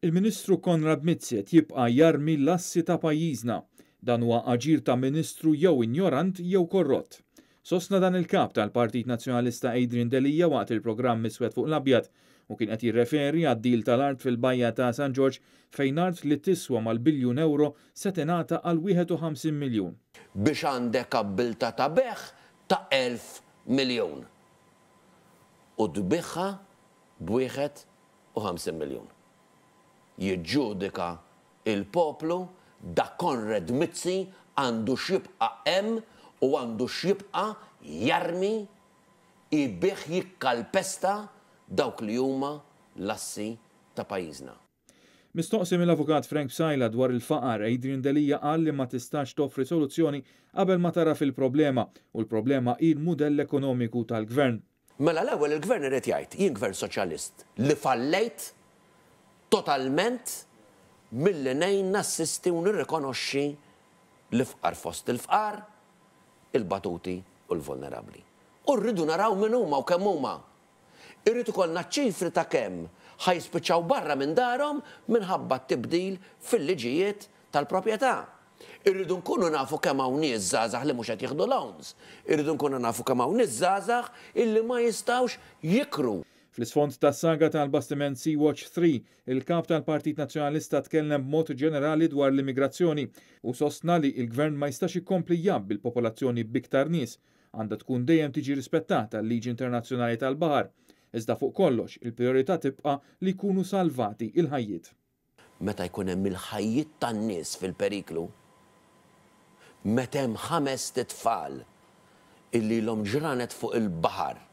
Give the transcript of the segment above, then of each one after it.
Il-Ministru Konrad Mizzi qed jibqa' jarmi l-assi ta' pajjiżna. Dan huwa aġir ta' Ministru jew injorant jew korrott. Sostna dan il-Kap tal-Partit Nazzjonalista Adrian Delia waqt il-programm Iswed fuq l-Abjad u kien qed jirreferi għad-deal tal-art fil-Bajja ta' San Ġorġ fejn art li tiswa mal-biljun ewro se tingħata għal 51 miljun. Biex għandek abbiltà ta' bejgħ ta' 1,000 miljun u tbigħha b'wieħed u 50 miljun. Jiġġudika il-poplu da Konrad Mizzi għandu x'jibqa' hemm u għandu x'jibqa' jarmi jbigħ jikkalpesta dawk li huma l-assi ta' pajjiżna. Mistoqsi mill-Avukat Frank Psaila dwar il-faqar, Adrian Delia qal li ma tistax toffri soluzzjoni qabel ma tagħraf il-problema u l-problema hi l-mudell ekonomiku tal-Gvern. Mela l-ewwel il-Gvern irid jgħid, jien Gvern Soċjalist li fallejt totalment milli ngħin nassisti u nirrikonoxxi l-ifqar fost il-fqar, il-batuti u l-vulnerabbli. U rridu naraw min huma u kemm huma. Irid ikollna ċ-ċifri ta' kemm ħa jispiċċaw barra minn darhom minħabba t-tibdil fil-liġijiet tal-proprjetà. Irridu nkunu nafu kemm hawn nies żgħażagħ li mhux qed jieħdu loans. Irridu nkunu nafu kemm hawn nies żgħażagħ illi ma jistgħux jikru. Fl-isfond tas-saga tal-bastiment Sea Watch 3, il-Kap tal-Partit Nazzjonalista tkellem b'mod ġenerali dwar l-immigrazzjoni u sostna li l-Gvern ma jistax ikompli jgħabbi l-popolazzjoni b'iktar nies. Għandha tkun dejjem tiġi rispettata l-liġi internazzjonali tal-baħar. Iżda fuq kollox, il-prijorità tibqa' li jkunu salvati l-ħajjiet. Meta jkun hemm il-ħajjiet tan-nies fil-periklu, meta hemm ħamest itfal illi ilhom ġranet fuq il-baħar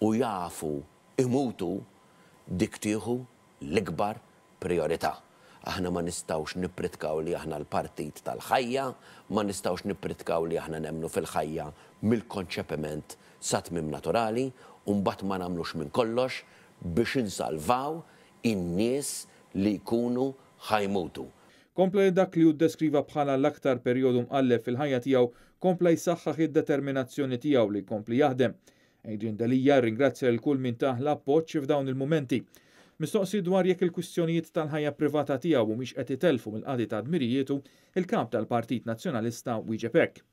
u jafu imutu, dik tieħu l-ikbar prijorità. Aħna ma nistgħux nippritkaw li aħna l-partit tal-ħajja, ma nistgħux nippritkaw li aħna nemmnu fil-ħajja mill-konċepiment sat-tmiem naturali u mbagħad ma nagħmlux minn kollox biex insalvaw in-nies li jkunu ħa jmutu. Kompla li dak li hu ddeskriva bħala l-aktar perjodu mqalleb fil-ħajja tiegħu kompla jsaħħaħ id-determinazzjoni tiegħu li jkompli jaħdem. Adrian Delia rringrazzja lil kull min tah l-appoġġ f'dawn il-mumenti. Mistoqsi dwar jekk il-kwistjonijiet tal-ħajja privata tiegħu humiex qed itellfu mill-qadi ta' dmirijietu, il-Kap tal-Partit Nazzjonalista wieġeb hekk.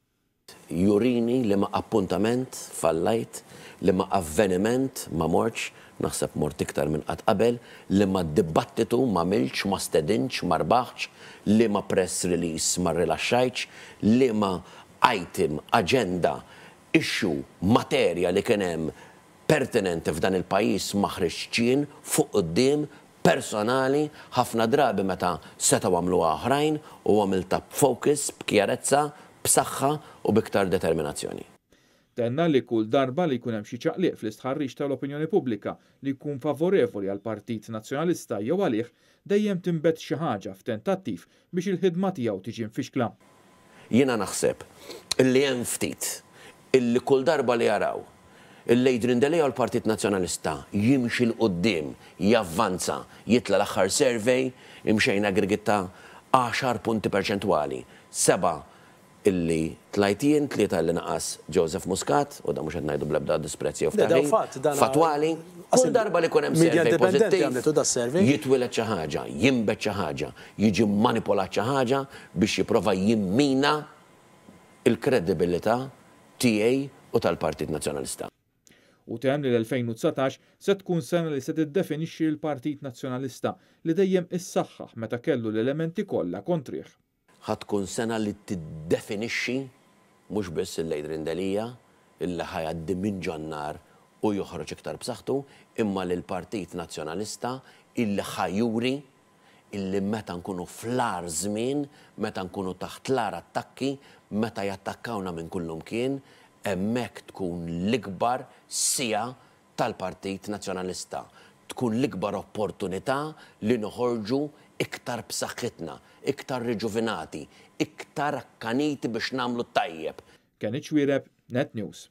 Jurini liema appuntament fallajt, liema avveniment ma mortx, naħseb mort iktar minn qatt qabel, liema dibattitu m'għamiltx, ma stedintx, ma rbaħtx, liema press release ma rrilaxxajtx, liema item, aġenda, issue, materja li kien hemm pertinenti f'dan il-pajjiż ma ħriġtx jien fuq quddiem personali ħafna drabi meta setgħu għamluha oħrajn u għamiltha b'focus, b'kjarezza, b'saħħa u b'iktar determinazzjoni. Tenna li kull darba li jkun hemm xi ċaqliq fl-istħarriġ tal-opinjoni pubblika li jkun favorevoli għall-Partit Nazzjonalista jew għalih, dejjem tinbet xi ħaġa f'tentattiv biex il-ħidma tiegħu tiġi mfixkla. Jiena naħseb illi hemm ftit illi kull darba li jaraw illi Adrian Delia u l-Partit Nazzjonalista jimxi 'l quddiem, javvanza, jitla' l-aħħar survey imxejna aggregate ta' għaxar punti perċentwali, sebgħa illi tlajt jien, tlieta illi naqas Joseph Muscat, u dan mhux qed ngħidu bl-ebda disprezz jew ftaħir, fattwali, kull darba li jkun hemm survey pożittiv, jitwieled xi ħaġa, jinbet xi ħaġa, jiġi mmanipulat xi ħaġa biex jipprova jimmina l-kredibilità tiegħi u tal-Partit Nazzjonalista. Hu temm li l-2019 se tkun sena li se tiddefinixxi lill-Partit Nazzjonalista li dejjem issaħħaħ meta kellu l-elementi kollha kontrih. Ħa tkun sena li tiddefinixxi mhux biss lil Adrian Delia illi ħa jgħaddi minn ġon-nar u joħroġ iktar b'saħħtu imma lill-Partit Nazzjonalista illi ħa juri illi meta nkunu fl-agħar żmien, meta nkunu taħt l-agħar attakki, meta jattakkawna minn kullumkien, hemmhekk tkun l-ikbar siegħa tal-Partit Nazzjonalista. Tkun l-ikbar opportunità li noħorġu iktar b'saħħitna, iktar riġuvinati, iktar akkaniti biex nagħmlu t-tajjeb. Kenny Xuereb, Net News.